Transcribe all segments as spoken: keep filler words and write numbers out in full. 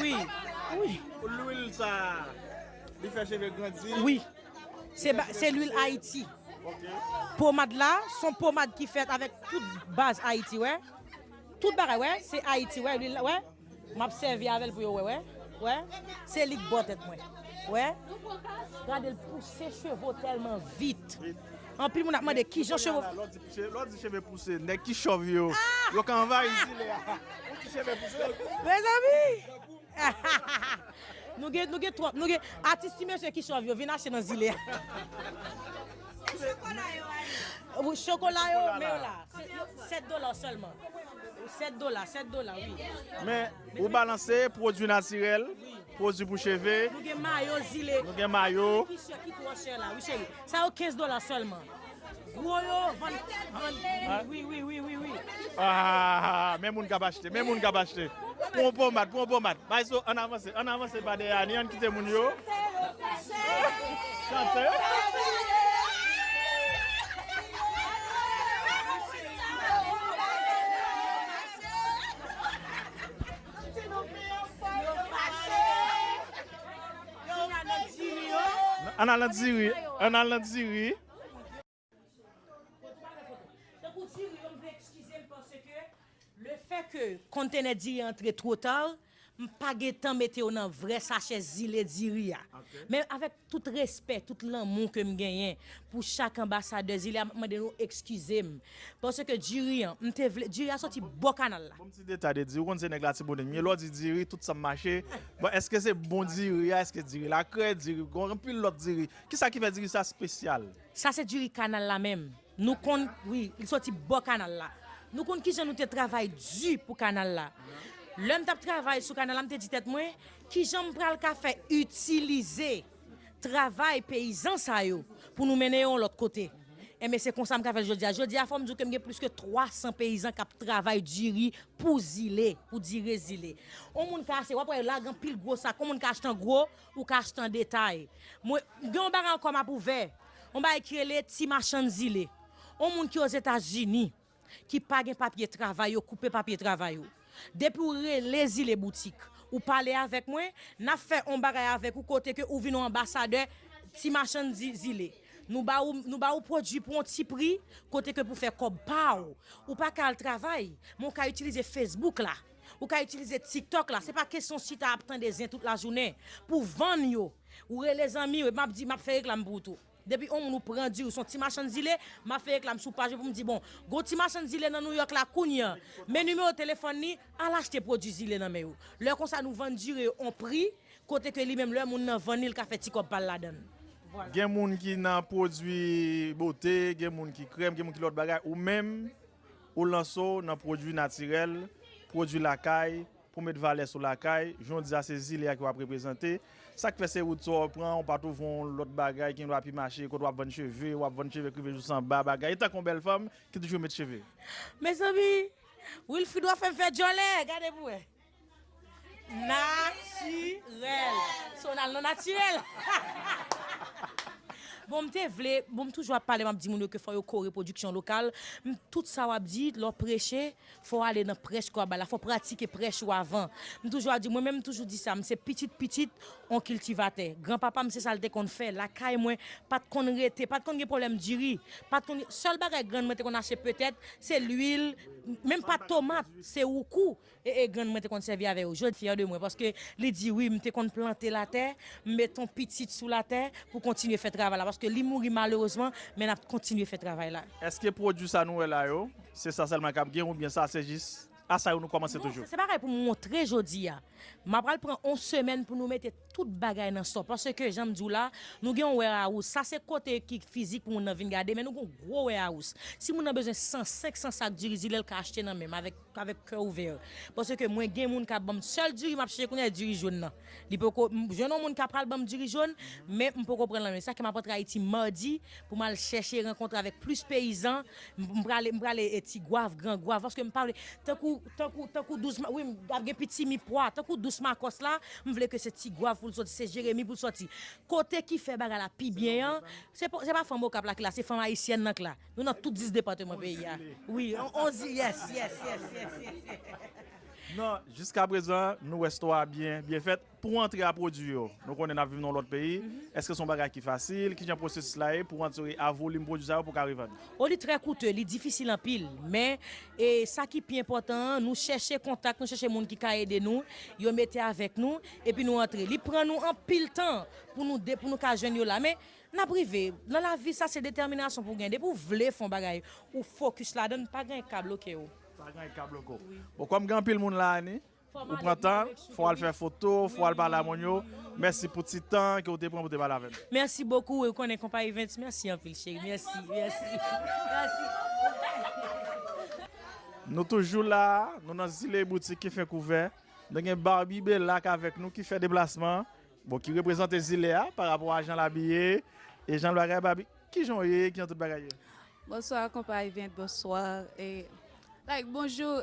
Wi, wi. Lwil sa, li fè cheve grandi. Wi. Se ba- se lwil Ayiti. Pomad la, se yon pomad ki fèt avèk tout baz Ayiti, wè. Tout bagay, wè, se Ayiti, wè, lwil la, wè. M ap sèvi avè l pou yo wè, wè. Wè. Se li k bò tèt mwen. Wè. Gade l pouse cheve w tèlman vit. Anpil moun ap mande kijan cheve w. Lè w di cheve pouse, nèg ki chòv yo, yo ka anvayi zile a. Ou di cheve pouse. Mezanmi! Nou gen, nou gen twòp, nou gen atis ti mesye ki chòv yo vin achte nan zile a. Chokola yo, men yo la. Sèt dola sèlman. Sèt dola, sèt dola, wi. Men, ou balanse, pwodui natirèl, pwodui pou cheve. Nou gen mayo zile. Nou gen mayo. Ki chè, ki twò chè la, wi, cheri. Sa yo kenz dola sèlman. Gwo yo, vann, vann, wi, wi, wi, wi, wi. Ah, men moun k ap achte, men moun k ap achte. Pran yon pomad, pran yon pomad. Bay zo, ann avanse, ann avanse pa dèyè Ani, ann kite moun yo. Chante. Ann al nan diri, ann al nan diri. Tankou diri yo, m vle ekskize m paske le fè ke kontenè diri antre two ta, m pa gentan mete yo nan vrè sachè zile diri a. Men avèk tout respè, tout lanmou ke m genyen pou chak anbasadè zile a, m ap mande nou ekskize m. Paske diri an, m te vle, diri a soti bò kanal la. Bon, ti detay de diri, ou konn se nèg Latibonit m ye, lè w di diri, tout sa m mache. Bon, èske se bon diri a, èske diri lakrè, diri, gen anpil lòt diri. Kisa ki fè diri sa espesyal? Sa se diri kanal la menm. Nou konn, wi, li soti bò kanal la. Nou konn kijan nou te travay di pou kanal la. Lè m t ap travay sou kanal la, m te di tèt mwen, kijan m pral ka fè itilize travay peyizan sa yo pou nou mennen yo yon lòt kote. Enben, se konsa m ka fè l jodi a. Jodi a, fò m di w ke m gen plis ke twa san peyizan k ap travay diri pou zile, pou diri zile. On moun ka achte, w ap wè yo lage anpil gwo sak, on moun ka achte an gwo, ou ka achte an detay. Mwen, gen yon bagay ankò m ap ouvè, yon bagay ki rele Ti Machann Zile. On moun ki Ozetazini, ki pa gen papye travay, yo koupe papye travay ou. Depi w rele Zile Boutik, ou pale avèk mwen, n ap fè on bagay avèk ou kote ke ou vin yon anbasadè Ti Machann Zi-, Zile. Nou ba ou, nou ba ou pwodui pou yon ti pri, kote ke pou fè kòb pa w. Ou pa ka al travay, men w ka itilize Facebook la. Ou ka itilize TikTok la. Se pa kesyon chita ap tande zen tout lajounen pou vann yo. Ou rele zanmi w, m ap di, m ap fè reklam pou ou tou. Depi on moun ou pran di ou se yon Ti Machann Zile, m ap fè reklam sou paj yo pou m di, bon, gon Ti Machann Zile nan Nouyòk la kounye a. Men nimewo telefòn li, al achte pwodui zile nan men yo. Lè konsa nou vann diri yo on pri, kote ke li menm lè moun nan vann li, l ka fè ti kòb pa l ladan l. Gen moun ki nan pwodui bote, gen moun ki krèm, gen moun ki lòt bagay. Ou menm, ou lanse w nan pwodui natirèl, pwodui lakay, pou met valè sou lakay. Jan w di a, se zile a ke w ap reprezante. Sa k fè se wout sa w pran, ou pa twouve yon lòt bagay ki dwa pi mache, kote w ap vann cheve, w ap vann cheve k rive jous anba bagay. E tankou yon bèl fanm ki toujou met cheve. Mezanmi, Wilfrid w ap fè m fè djòlè, gade pou wè. Natirèl. Sonal non natirèl. Bon, m te vle, bon, m toujou ap pale, m ap di moun yo ke fò yo kore pwodiksyon lokal. M, tout sa w ap di, lè w preche, fò w ale nan prèch ke w ap bay la, fò w pratike prèch ou avan. M toujou ap di, mwen menm, m toujou di sa, m se pitit pitit on kiltivatè. Granpapa m, se sa l te konn fè. Lakay mwen, pa t konn rete, pa t konn gen pwoblèm diri. Pa t konn, sèl bagay grann mwen te konn achte petèt, se lwil, menm pa tomat, se woukou. E, e grann mwen te konn sèvi avè yo. Jodi, fyè de mwen, paske li di, wi, m te konn plante latè, m met on pitit sou latè pou kontinye fè travay la, paske li mouri malerezman, men n ap kontinye fè travay la. Èske pwodui sa nou wè la yo, se sa sèlman k ap gen, oubyen sa se jis a sa yo nou kòmanse toujou? Non, se, se bagay pou m montre jodi a. M ap pral pran on semèn pou nou mete tout bagay nan stòk. Paske, jan m di w la, nou gen yon warehouse. Sa se kote ki fizik pou moun nan vin gade, men nou gen yon gwo warehouse. Si moun nan bezwen san, senk san sak diri zile, l ka achte nan men m avèk, avèk kè ouvè. Paske mwen gen moun k ap ban m sèl diri, m ap chèche kounye a, diri jòn nan. Li poko, m jwenn yon moun k ap pral ban m diri jòn, men m poko pran l nan men. Sa ke m ap rantre Ayiti madi pou m al chèche rankontre avèk plis peyizan. M, m prale, m prale, e, Ti Gwav, Gran Gwav, paske m pa vle, tankou, tankou, tankou douz ma-, wi, m ap gen pitimi pwa, tankou dous Makòs la, m vle ke se Ti Gwav pou l soti, se Jeremi pou l soti. Kote ki fè bagay la pi byen an, se pa, se pa fanm Okap la ki la, se fanm ayisyèn nan k la. Nou nan tout dis depatman peyi a. Wi, on, on di, yes, yes, yes, yes, yes. Non, jiska prezan, nou wè store a byen, byen fèt. Pou antre a pwodui yo, nou konnen n ap viv nan yon lòt peyi. Èske se yon bagay ki fasil? Kijan pwosesis la ye pou antre a volim pwodui sa yo pou ka rive a nou? O, li trè koute, li difisil anpil. Men, e, sa ki pi enpòtan an, nou chèche kontak, nou chèche moun ki ka ede nou, yo mete avèk nou, epi nou antre. Li pran nou anpil tan pou nou de, pou nou ka jwenn yo la. Men, n ap rive. Nan lavi, sa se detèminasyon pou w gen. Depi w vle fè yon bagay, ou fokis ladan l, pa gen anyen k ka bloke w. Pa gen anyen k ka bloke w. Wi. Bon, kòm gen anpil moun la, Annie, ou pran tan, fò w al fè foto, fò w al pale a moun yo. Mèsi pou ti tan ke w te pran pou te pale avè n. Mèsi bokou, wi, ou konnen Konpa Events, mèsi anpil, cheri. Mèsi, mèsi, mèsi. Nou toujou la, nou nan Zile Boutik ki fenk ouvè. Nou gen Barbie Belac avèk nou ki fè deplasman. Bon, ki reprezante zile a pa rapò a jan l abiye e jan l bagay. Barbie, kijan w ye? Kijan tout bagay ye? Bonswa, Konpa Event, bonswa. E, like, bonjou.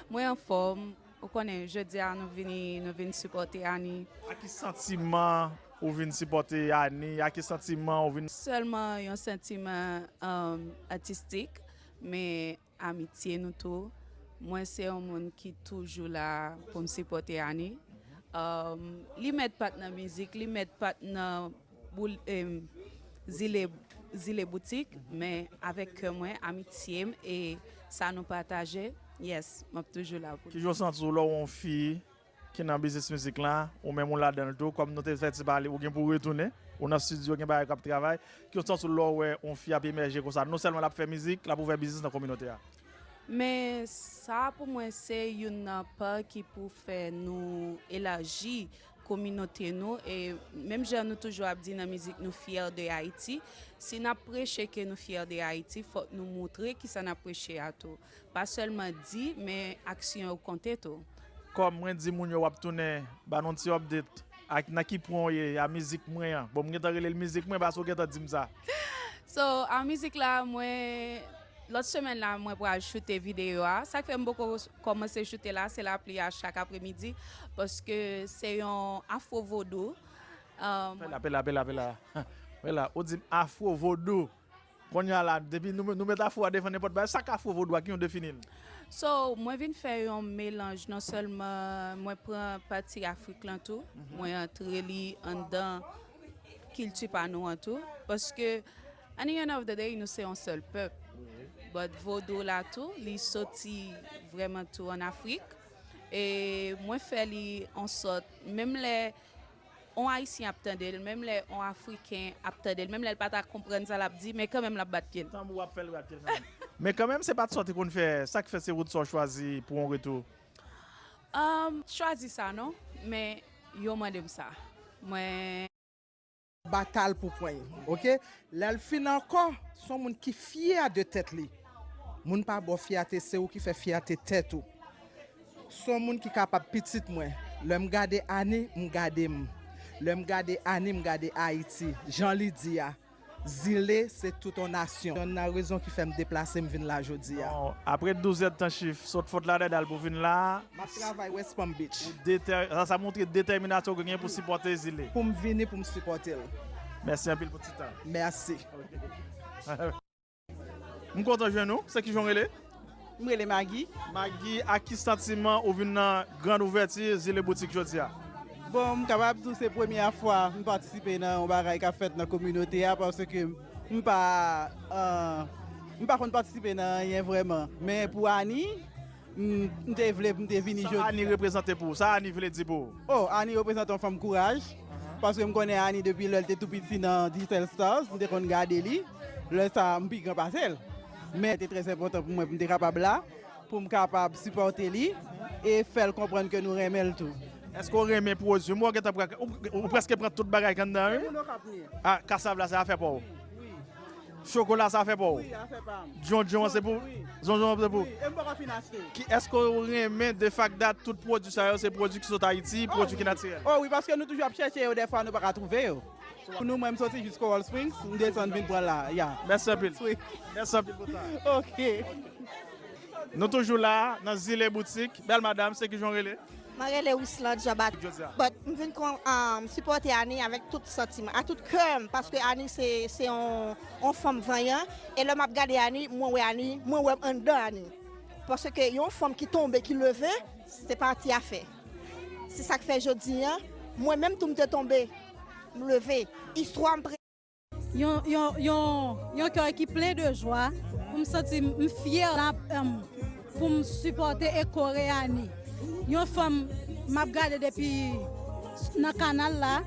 Mwen anfòm. Ou konnen, jodi a nou vini, nou vin sipòte Annie. A ki santiman ou vin sipòte Annie? A ki santiman ou vin? Sèlman yon santiman, um, atistik, men amitye nou tou. Mwen se yon moun ki toujou la pou m sipòte Annie. Um, li mèt pa t nan mizik, li mèt pa t nan boul, em, zile, zile boutik, men avèk kè mwen, amitye m e sa nou pataje, yes, m ap toujou la pou li. Kijan w santi w lè w wè yon fi ki nan biznis mizik la, ou menm ou ladan l tou, kòm nou te fè ti pale, ou gen pou w retounen, ou nan estidyo, gen bagay k ap travay. Ki w santi w lè w wè yon fi ap emèje konsa? Non sèlman l ap fè mizik, l ap ouvè biznis nan kominote a. Men sa pou mwen se youn nan pa ki pou fè nou elaji kominote nou, e menm jan nou toujou ap di nan mizik nou fyè de Ayiti, si n ap preche ke nou fyè de Ayiti, fòk nou moutre kisa n ap preche a tou. Pa sèlman di, men aksyon yo konte tou. Kòm mwen di moun yo w ap tounen, ba nou yon ti update ak nan ki pwen w ye a mizik mwen an. Bon, m gentan rele l mizik mwen paske w gentan di m sa. So, a mizik la, mwen, lòt semèn la, mwen pral choute videyo a. Sa k fè m poko kòmanse choute la, se lapli a chak apremidi, paske se yon afro vodou. Um, Pela, pela, pela, pela. Pela, ou di m afro vodou. Kounye a la, depi nou, nou met afro a devan nenpòt bagay, sa k afro vodou a, ki nou defini l? So, mwen vin fè yon melanj, non sèlman mwen pran pati Afrik lan tou, mwen antre li anndan kilti pa nou an tou, paske, at the end of the day, nou se yon sèl pèp. But vodou la tou, li soti vrèman tou ann Afrik. E mwen fè li an sòt, menm lè on Ayisyen ap tande l, menm lè on Afriken ap tande l, menm lè l pa ta konprann sa l ap di, men kanmenm l ap bat pye l. Tanbou ap fè l bat pye l kanmenm. Men kanmenm, se pa t sa w te konn fè, sa k fè se wood sa w chwazi pou yon retou? Um, chwazi sa non, men yo mande m sa. Mwen. Batal pou pwen, oke? Lè l fin ankò, se yon moun ki fyè de tèt li. Moun pa ba w fyète, se ou ki fè fyète tèt ou. Se yon moun ki kapab pitit mwen. Lè m gade Annie, m gade m. Lè m gade Annie, m gade Ayiti. Jan li di a, zile se tout yon nasyon. Yonn nan rezon ki fè m deplase m vin la jodi a. Bon, apre douz èdtan chif, sot Fòt Ladèdal pou vin la. M ap travay West Palm Beach. Ou detè-, sa, sa montre detèminasyon ke w gen pou sipòte zile. Pou m vini, pou m sipòte l. Mèsi anpil pou ti tan. Mèsi. M kontan jwenn ou. Se kijan w rele? M rele Maggie. Maggie, ak ki santiman ou vin nan grand ouvèti Zile Boutik jodi a? Bon, m kapab di w se premye fwa m patisipe nan yon bagay k ap fèt nan kominote a, paske m pa, euh, m pa konn patisipe nan anyen vrèman. Men pou Annie, m, m te vle pou m te vini jodi. Sa Annie reprezante pou ou? Sa Annie vle di pou ou? Oh, Annie reprezante yon fanm kouraj. Paske m konnen Annie depi lè l te tou piti nan Diesel Stars, m te konn gade li. Lè sa a, m pi gran pase l. Men, te trè enpòtan pou mwen pou m te kapab la, pou m kapab sipòte li e fè l konprann ke nou renmen l tou. Èske w renmen pwodui m? Ou gentan pran, ou, ou prèske pran tout bagay k anndan an, wi. Ah, kasav la, se afè pa w. Chokola, se afè pa w. Wi, afè pa m. Djondjon an, se pou, wi. Zonzon an, se pou. Wi, e m poko fin achte. Ki, èske w renmen de fact that tout pwodui sa yo, se pwodui ki sot Ayiti, pwodui ki natirèl? Oh wi, paske nou toujou ap chèche yo, dèfwa nou pa ka twouve yo. Pou nou, mwen, m soti jis Coral Springs, m desann vin pran la, ya. Mèsi anpil. Wi. Mèsi anpil pou sa. Ok. Nou toujou la, nan Zile Boutik. Bèl madanm, se kijan w rele? Mwen rele Wisland Jean Baptiste. Jodi a. But m vin kon, um, sipòte Annie avèk tout santiman, a tout kè m, paske Annie se, se yon, yon fanm vanyan. E lè m ap gade Annie, mwen wè Annie, mwen wè m anndan Annie. Paske yon fanm ki tonbe, ki leve, se pati afè. Se sa k fè jodi a, mwen menm tou m te tonbe, m leve. Istwa m pre- Yon, yon, yon, yon kè ki plen de jwa, pou m santi m fyè la, em, pou m sipòte Eko Reyani. Yon fanm m ap gade depi nan kanal la,